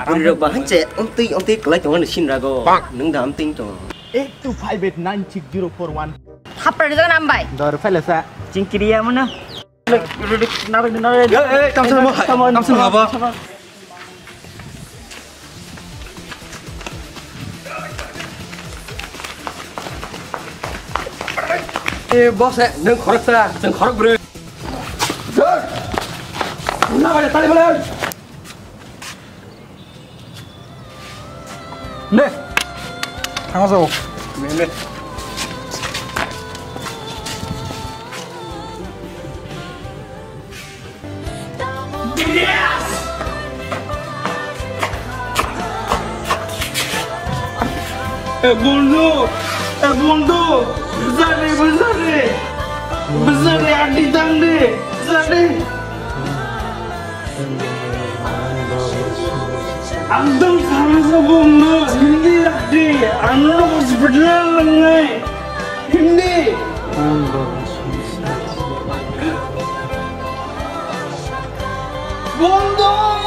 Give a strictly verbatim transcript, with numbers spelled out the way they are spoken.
Puri rok ba hanche omtwi omtwi kwlai tongo ni sin rago. Nwng da omtwi tong. Eight two five eight nine six zero four one. Thapra rijak nam bai. Dor phaila sa. Chingkiriya mano. Nare, nare. Tamsa mo hai. Tamsa mo haba. Eh, boss, eh, nwng khoroksa, chwng khorok brwi. Sir! Nabale tali bale! Ne! Thangma sao. Ne, ne. Eh, bondhu, eh, bondhu, bwsari, bwsari, bwsari, adi tangdi, bwsari. Abdul Khamis bondhu, hindi adi, ano hospital langai, hindi. Bondhu!